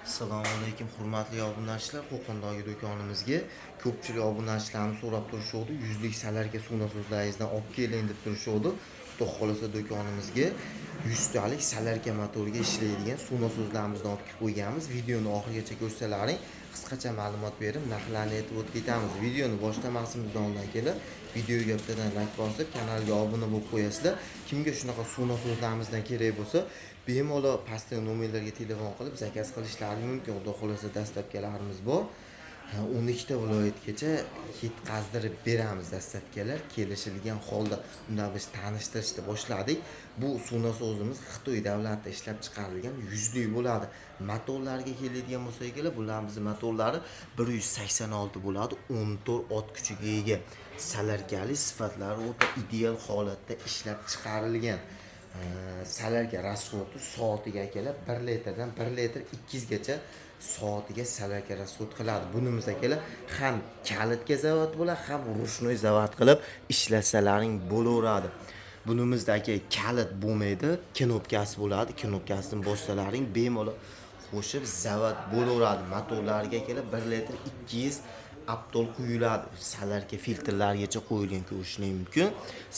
Assalomu alaykum, hurmatli obunachilar. Qo'qondagi do'konimizga ko'pchilik obunachilarimiz so'rab turishuvdi. Yuzlik солярка suv nasoslaringizdan olib keling deb turishuvdi. Xudo xohlasa, do'konimizga 100 talik солярка motoriga ishlaydigan suv nasozlarimizdan olib kelib qo'yganmiz. Videoni oxirigacha ko'rsalaring, qisqacha ma'lumot berib, narxlarni aytib o'tib ketamiz. Videoni boshlamasimizdan oldin kelib, videoga bittadan layk bosib, kanalga obuna bo'lib qo'yasizlar. Kimga shunaqa suv nasozlarimizdan kerak bo'lsa, bemalol pastdagi nomerlarga telefon qilib заказ qilishlari mumkin. Xudo xohlasa, доставка larimiz bor. 12 ta viloyatgacha yetkazdirib beramiz, доставка lar kelishilgan holda. Unda biz tanishtirishni boshladik. Bu suv nasozimiz Xitoy davlatida ishlab chiqarilgan, yuzlik bo'ladi. Motorlarga keladigan bo'lsak, akalar, bularimizni motorlari 186 bo'ladi, 14 ot kuchiga ega, солярка li, sifatlari o'ta ideal holatda ishlab chiqarilgan. Солярка расход i soatiga, akalar, 1 litrdan 1 litr 200 gacha soatiga солярка расход qiladi. Bunimiz, akalar, ham kalitga zavod bo'ladi, ham ручной zavod qilib ishlatsalaring bo'laveradi. Bunimizda, aka, kalit bo'lmaydi, knopkasi bo'ladi. Knopkasini bossalaring, bemalol qo'shib zavod bo'laveradi. Motorlarga, akalar, 1 litr 200 aptol quyiladi. Солярка filtrlargacha qo'yilgan, ko'rishing mumkin.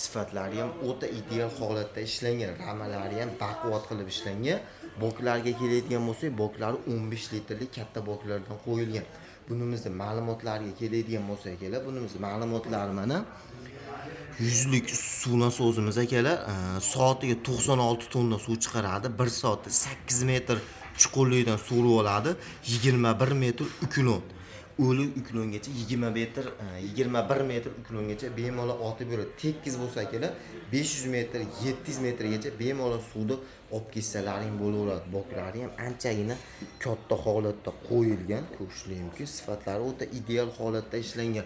Sifatlari ham o'ta ideal holatda ishlangan, ramalari ham baquvvat qilib ishlangan. Boklarga keladigan bo'lsak, boklari 15 litrli katta boklardan qo'yilgan. Bunimizni ma'lumotlariga keladigan bo'lsak, akalar, bunimizni ma'lumotlari mana. Yuzlik suv nasozimiz, akalar, soatiga 96 tonna suv chiqaradi. 1 soatda 8 metr chuqurlikdan so'rib oladi, 21 metr уклон, o'lik уклон gacha 20 metr, 21 metr уклон gacha bemalol otib yuradi. Tekis bo'lsa, akalar, 500 metr, 700 metrgacha bemalol suvni olib ketsalaring bo'laveradi. Boklari ham anchagina katta holatda qo'yilgan, ko'rishlik mumkin. Sifatlari o'ta ideal holatda ishlangan,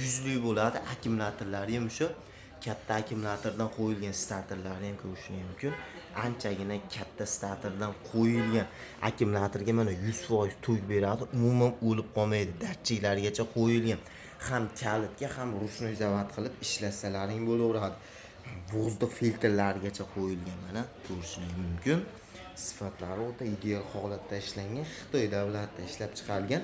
yuzlik bo'ladi. Akkumulyatorlari ham o'sha katta akkumulyatordan qo'yilgan. Starterlarni ham ko'rishing mumkin, anchagina katta starterdan qo'yilgan. Akkumulyatorga mana 100% tok beradi, umuman o'lib qolmaydi. Datchiklargacha qo'yilgan. Ham kalitga, ham ручной zavod qilib ishlatsalaring bo'laveradi. Воздух filtrlarigacha qo'yilgan, mana ko'rishing mumkin. Sifatlari o'ta ideal holatda ishlangan, Xitoy davlatida ishlab chiqarilgan.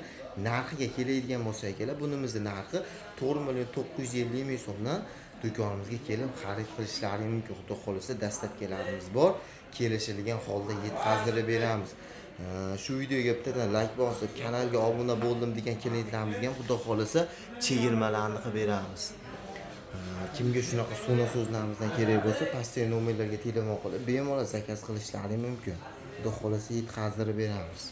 Narxiga keladigan bo'lsak, akalar, bunimizni narxi 4 950 000 so'mdan. Do'konimizga kelib xarid qilishlari mumkin. Xudo xohlasa, доставка larimiz bor, kelishilgan holda yetkazdirib beramiz. Shu videoga bittadan layk bosib, kanalga obuna bo'ldim degan klientlarimizga ham, xudo xohlasa, chegirmalarni qilib beramiz. Kimga shunaqa suv nasozlarimizdan kerak bo'lsa, pastdagi nomerlarga telefon qilib, bemalol заказ qilishlari mumkin. Xudo xohlasa, yetkazdirib beramiz.